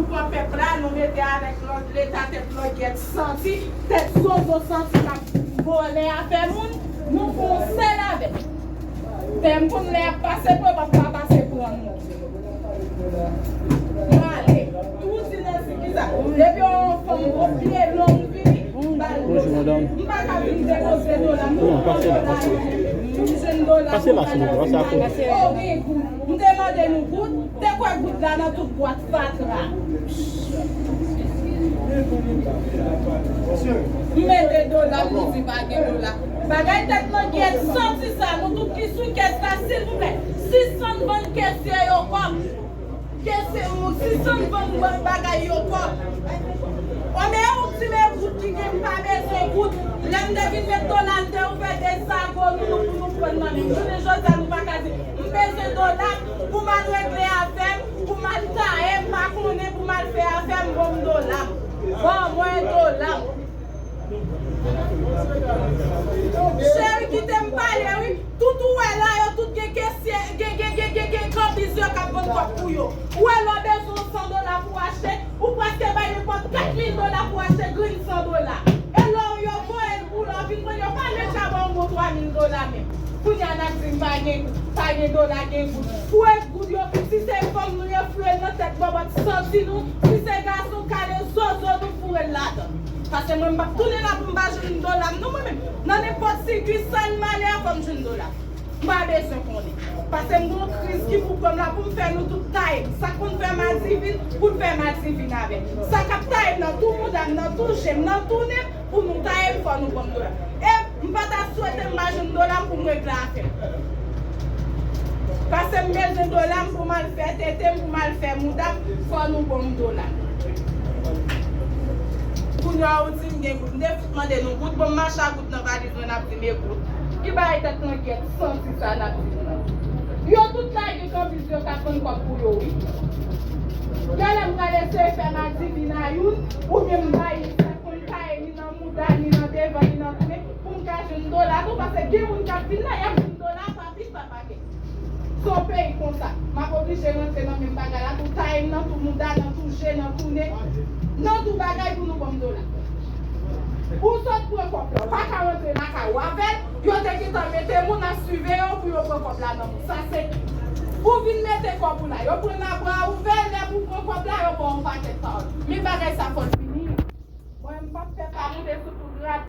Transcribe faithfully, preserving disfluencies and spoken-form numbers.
Pran pèp la, nou mete avèk lòt leta tèt lòt gèt santi, tèt zozo santi k ap vòlè afè moun, nou fè yon sèl avèk. Tèm konn lè ap pase pran, m ap pa pase pran non. M ale. Tou di nan si ki sa. Depi yon fanm gwo pye long vini, m ba l dola. M pa ka vin depoze dola. Non, pase la, pase la. M jwenn dola. Pase la, silvouplè, pase a kote. Oh, gen goud. M te mande nou goud, te kwè goud la nan tout bwat fatra. M mete dola, nou di pa gen dola. Bagay tèt mwen gen santi sa, nou tout ki sou kès la, silvouplè. Sispann vann kesye yo kòb. Kesye, sispann vann bagay yo kòb. Ò, men yon ti men goud ki gen, m pa bezwen goud. Lè m te vin met dola, m te ouvè de zago nou, nou pou nou pran nan men m. Jounen jodi a, nou pa ka di, m bezwen dola pou m al regle afè m, pou m al taye, m pa konnen, pou m al fè afè m, ban m dola m. Ban mwen dola m. Cheri, kite m pale, wi. Tout ou wè la, yo tout gen kesye, gen, gen, gen, gen, gen kanbiz yo k ap vann kòb pou yo. Ou wè lè w bezwen yon san dola pou w achte, ou prèske bay nenpòt kat mil dola pou w achte grenn san dola. E lè w yo voye l pou lè w vin pran, yo pa menm ka ba w yon bon twa mil dola menm. Kounye a n ap di m pa gen, pa gen dola, gen goud. Fouye goud yo, si se fanm nou ye, fouye l nan tèt bòbòt santi nou. Si se gason, kale zozo nou, foure l ladan. Pase mwen, m p ap tounen la pou m pa jwenn dola m, non, mwen menm. Nan nenpòt sikisal m ale a, fò m jwenn dola m. M pa bezwen konnen. Pase m gon kriz ki pou pran m la pou m fè nou tout taye m. Sa k konn fè m adivin, pou l fè m adivin avè m. Sa k ap taye m nan tou mouda m, nan tou je m, nan tou nen m, pou nou taye m, fò nou ban m dola. E m pa ta swete m pa jwenn dola m pou m regle afè m. Pase m bezwen dola m pou m al fè tete m, pou m al fè mouda m, fò nou ban m dola m. Kounye a ou di m gen goud, m te fout mande nou goud, bon m mache a goud nan valiz mwen, n ap di m e goud. Ki bagay tèt langyèt santi sa n ap di m nan? Yo tout la gen kanbiz yo k ap vann kòb pou yo, wi. Genlè m pral eseye fè m adivin a youn, oubyen m bay li sa konn taye li nan mouda, ni nan devan, ni nan tounen, pou m ka jwenn dola tou, paske gen moun k ap vin la, y ap jwenn dola pa pis pa pakèt. Se yon peyi konsa. M ap oblije rantre nan menm bagay la tou, taye m nan tou mouda, nan tou je, nan tou nen, nan tou bagay pou nou ban m dola. Ou sot pran kòb la, ou pa ka rantre lakay ou avè l, yo te gentan mete moun ap siveye yo pou yo pran kòb la nan men w. Sa se ou vin mete kòb ou la, yo pran nan bra ouvè, lè pou pran kòb la, yo ba w yon pakèt pawòl. Men bagay sa fò l fini. Mwen, m p ap fè pa moute sou tout